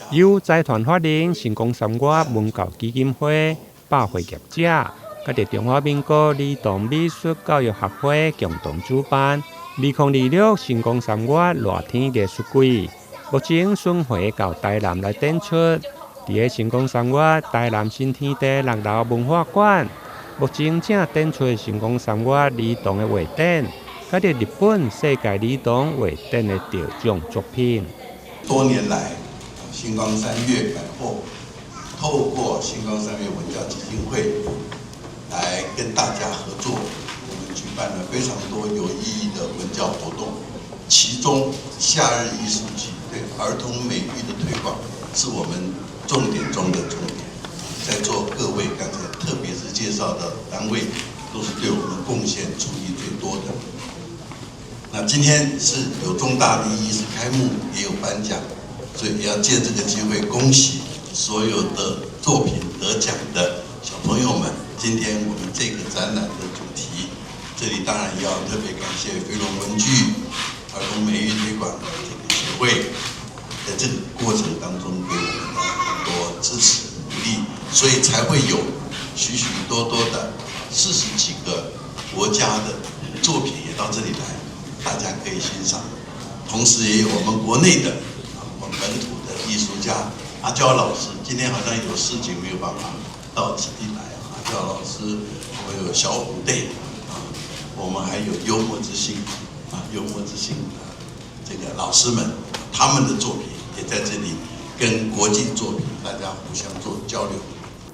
由財團法人星光三月文教基金會、百貨業者，佮著中華民國兒童美術教育學會共同主辦。2026星光三月熱天藝術季，目前巡迴到台南來展出。佇个星光三月台南新天地六樓文化館，目前正展出星光三月兒童的畫展，佮著日本世界兒童畫展的得獎作品。多年來，新光三越百貨透過新光三越文教基金會來跟大家合作，我們舉辦了非常多有意義的文教活動，其中夏日藝術季對兒童美育的推廣是我們重點中的重點。在座各位剛才特別是介紹的單位，都是對我們貢獻出力最多的。那今天是有重大的意義，是開幕也有頒獎，所以也要借這個機會恭喜所有的作品得獎的小朋友們。今天我們這個展覽的主題，這裡當然要特別感謝飛龍文具兒童美育推廣這個協會，在這個過程當中給我們的很多支持鼓勵，所以才會有許許多多的四十幾個國家的作品也到這裡來，大家可以欣賞。同時也有我們國內的我們本土的藝術家阿嬌老師，今天好像有事情沒有辦法到此地來。阿嬌老師，我們有小虎隊啊，我們還有幽默之星啊，幽默之星這個老師們，他們的作品也在這裡跟國際作品大家互相做交流。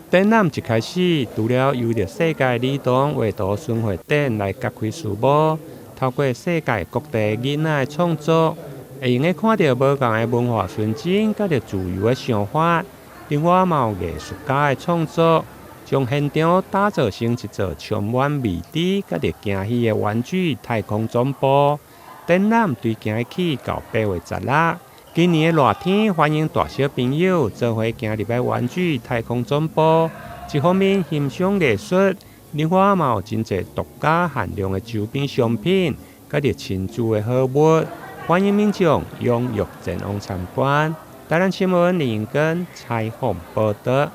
展覽一開始，除了由著世界兒童畫圖巡迴展來揭開序幕，透過世界各地囡仔的創作，會用得看著無仝的文化純真，佮著自由的想法。另外，嘛有藝術家的創作，將現場打造成一座充滿未知佮著驚喜的玩具太空總部。展覽對今日起到8月16。今年的熱天，歡迎大小朋友做伙行入來玩具太空總部。一方面欣賞藝術，另外嘛有真濟獨家限量的周邊商品，佮著親子的好物，歡迎民眾踴躍前往參觀。台南新聞林根採訪報導。